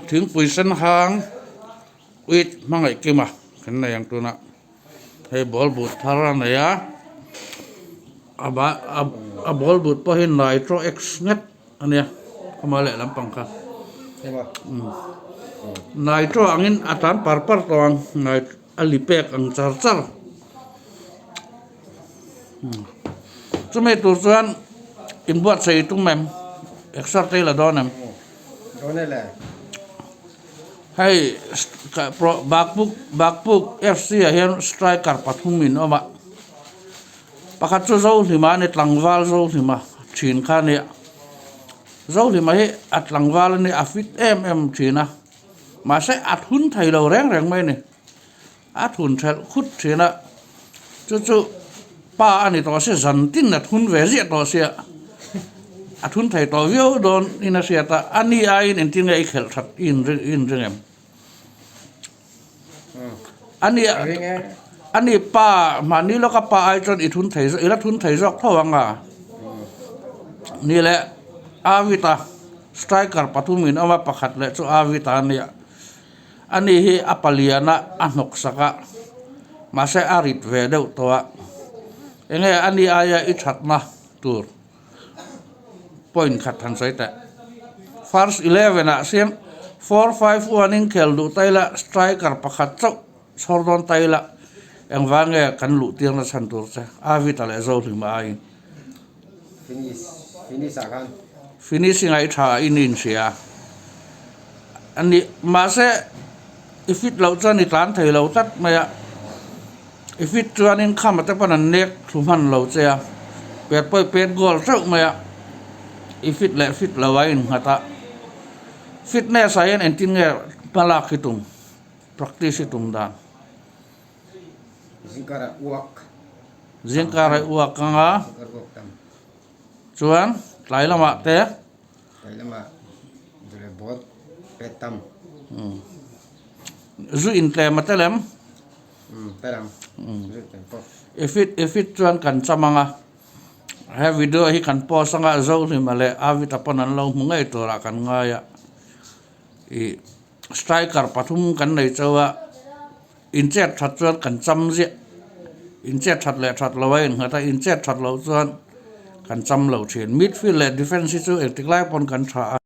Thingpui sen hang uit hmangaih kima kan nei ang tunah hei ball but thar a nei a a a ball but pawh hi nitro x nget a nia khawmah lehlam pang kha nitro angin a tlan par par tawh ang a li pek ang char char chumi tur chuan inbuatsaih tum em exer te i la dawn em. Hei Bakpuk Bakpuk F_C ah hian striker pathum in awm a pakhat chu Zohlima a ni tlangval Zohlima thin kha a nia Zohlima hi a tlangval a nia a fit em em thin a mahse a thun thei lo reng reng mai a ni. A thun ṭhelh khut ṭhin a, chu chu pa a ni tawh sia, zan tin a thun ve ziah tawh sia, a thun thei tawh viau dawn in a hriat a, a ni aiin engtin nge i khelh ṭhat i inring em? A ni a ni pa mahni lawka pa ai chuan i thun thei i la thun thei zawk tho ang a, ni leh Avita striker pathumin awm a, pakhat leh chu Avita a nia. Ani hi a palian a, a hnawk sak a, mahse a rit ve deuh tawh a, enge ani aia i thatna tur point khat han sawi teh. First eleven ah siam 4-5-1 in khel duh ta ila striker pakhat chauh chhawr dawn ta ila engvang nge kan luh tirna chhan tur che Avita leh Zohlima aiin. Finish finish ah khan. Finishing ah i tha a in inhria a ni mahse i fit loh chuan i tlan thei lo tlat mai a i fit chuanin khama te pawn an nek thlu hman lo che a pet pawh i pet goal teuh mai a i fit leh fit lo a innghat a fitness ah hian engtin nge hma lak hi tum practice hi tum dan. Zingkara uak. Zingkara uak anga chuan tlai lamah te. Tlai lamah dule bawt pet tam. Zu in tlem a tel em? Tel ang. Zu in tlem pawh. I fit i fit chuan kan cham anga he video hi kan post anga Zohlima leh Avita pawn an lo hmu ngei turah kan ngai a ih striker pathum kan nei chauh a. Inchet that chuan kan cham ziah, inchet that leh that lo a innghat a, inchet that loh chuan kan cham lo thin. Midfield leh defence hi chu engtik lai pawn kan tha a.